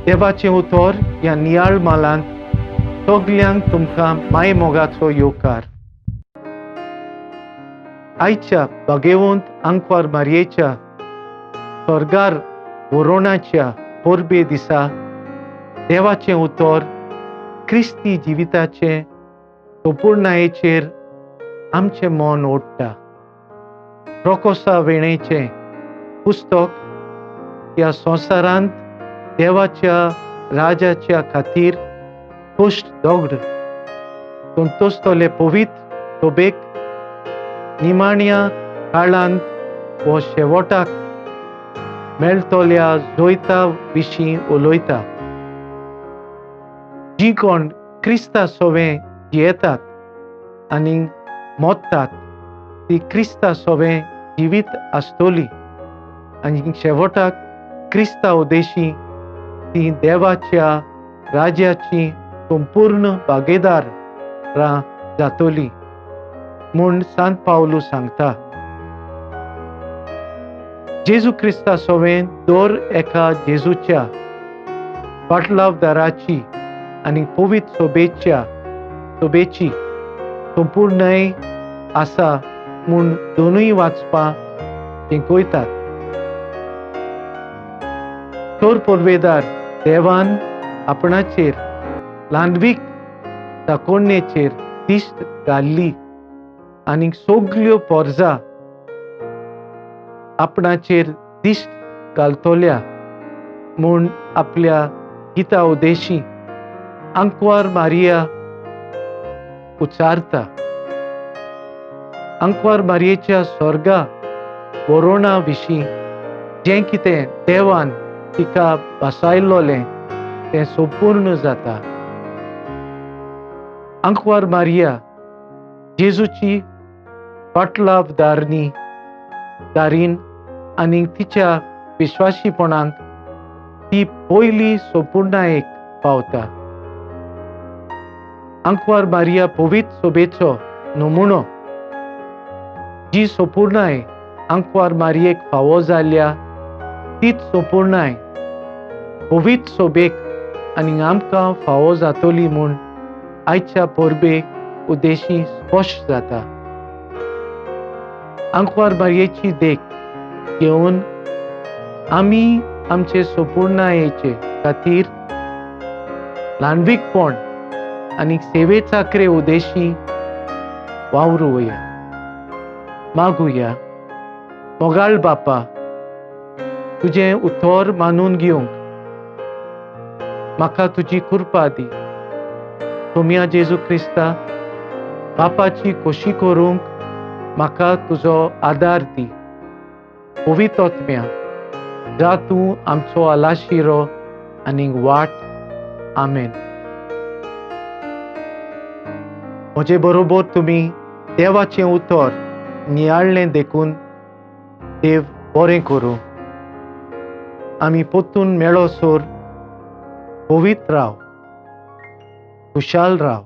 देवाचें उतर ह्या नियाळ मालांत सगल्यांक तुमकां माय मोगाचो येवकार. आयच्या भागेवंत आंकवार मारयेच्या स्वर्गार वरोणाच्या परबे दिसा देवाचें उतर क्रिस्ती जिविताचे संपुर्णायेचेर आमचें मन ओडटा. रोकोसा वेणेचें पुस्तक ह्या संवसारांत देवाच्या राजाच्या खातीर कश्ट दगड संतोसतले पवित्र सोबेक निमाण्या काळांत वो शेवटाक मेळटल्या जोयता विशीं उलयता. जी कोण क्रिस्ता सोवें जियेतात आनी मोत्तात ती क्रिस्ता सोवें जिवीत आसतली आनी शेवटाक क्रिस्ता उदेशी ती देवाच्या राज्याची संपूर्ण भागीदार जातली म्हूण सांत पावलू सांगता. जेजू क्रिस्ता सोवें दर एका जेजूच्या फाटलावदाराची आनी पवित्र सोबेच्या सोबेची संपूर्णय आसा म्हूण दोनूय वाचपां तेंकयतात. थोर पोरवेदार देवान आपणाचेर ल्हानवीक दाकोवणेचेर दिश्ट घाल्ली आनी सगल्यो पोरजा आपणाचेर दिश्ट घालतल्या म्हूण आपल्या गिता उदेशी आंकवार मारिया उच्चारता. आंकवार मारयेच्या स्वर्गा वरोणा विशीं जें कितें देवान तिका भासायलोलें तें संपूर्ण जाता. आंकवार मारिया जेजूची फाटलावदारणी दारीन आनी तिच्या विश्वासीपणाक ती पयली संपूर्णायेक पावता. आंकवार मारिया पवित्र सोबेचो नमुनो जी संपूर्णाय आंकवार मारियेक फावो जाल्या तीच संपूर्णाय पवित्र सोबेक आनी आमकां फावो जातली म्हूण आयच्या परबेक उद्देशी स्पश्ट जाता. आंकवार मारयेची देख घेवन आमी आमचे संपूर्णायेचे खातीर ल्हानवीकपण आनी सेवे चाकरे उद्देशी वावरुया. मागुया. मोगाळ बापा, तुजें उतर मानून घेवंक म्हाका तुजी कृपा दी. सोम्या जेजू क्रिस्ता, बापाची खोशी करूंक म्हाका तुजो आदार दी. पवित्र आत्म्या, जा तूं आमचो आलाशिरो आनी वाट. आमेन. म्हजे बरोबर तुमी देवाचें उतर नियाळ्ळें देखून देव बरें करूं. आमी परतून मेळोसर पवित्र राव, खुशाल राव.